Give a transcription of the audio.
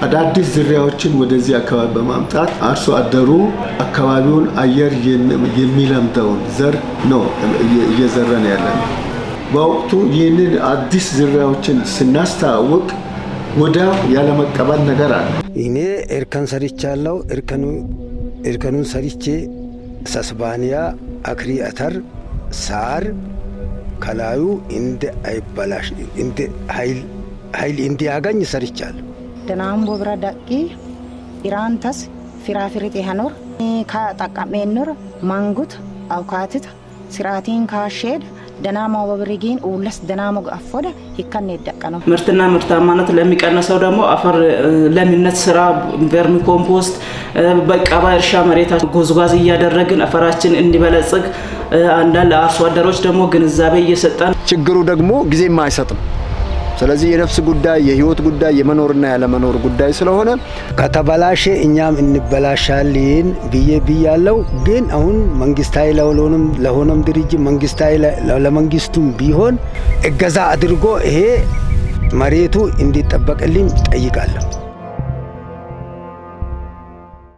አዳዲስ ዝርያዎችን ወደዚህ አካባቢ በማምጣት አርሶ አደሩ አካባቢውን አየር የሚለምደውን ዘር ነው እየዘራን ያለ ነው። በወቅቱ ይህንን አዲስ ዝርያዎችን ስናስተዋውቅ ወዲያው ያለመቀበል ነገር አለ። እኔ እርከን ሰርቻለሁ። እርከኑን ሰርቼ ሰስባንያ፣ አኩሪ አተር፣ ሳር ከላዩ እንደ አይበላሽ እንደ ኃይል እንዲያገኝ ሰርቻለሁ። ደናምቦ ብረ ደቂ ኢራንተስ ፍራፍሪጤ ሀኖር ከጠቀሜኖር ማንጉት አውካትት ስርአቲን ካሼድ ደናሞ በብሪጊን ኡለስ ደናሞ አፎደ ይከነ ይደቀ ነው። ምርትና ምርታማነት ለሚቀንሰው ደግሞ አፈር ለምነት ስራ ቨርሚ ኮምፖስት በቀባ እርሻ መሬታ ጉዝጓዝ እያደረግን አፈራችን እንዲበለጽግ አንዳንድ ለአርሶ አደሮች ደግሞ ግንዛቤ እየሰጠን ችግሩ ደግሞ ጊዜም አይሰጥም። ስለዚህ የነፍስ ጉዳይ፣ የህይወት ጉዳይ፣ የመኖርና ያለመኖር ጉዳይ ስለሆነ ከተበላሸ እኛም እንበላሻለን ብዬ ብያለው። ግን አሁን መንግስታዊ ለሆነም ድርጅት መንግስታዊ ለመንግስቱም ቢሆን እገዛ አድርጎ ይሄ መሬቱ እንዲጠበቅልኝ ጠይቃለሁ።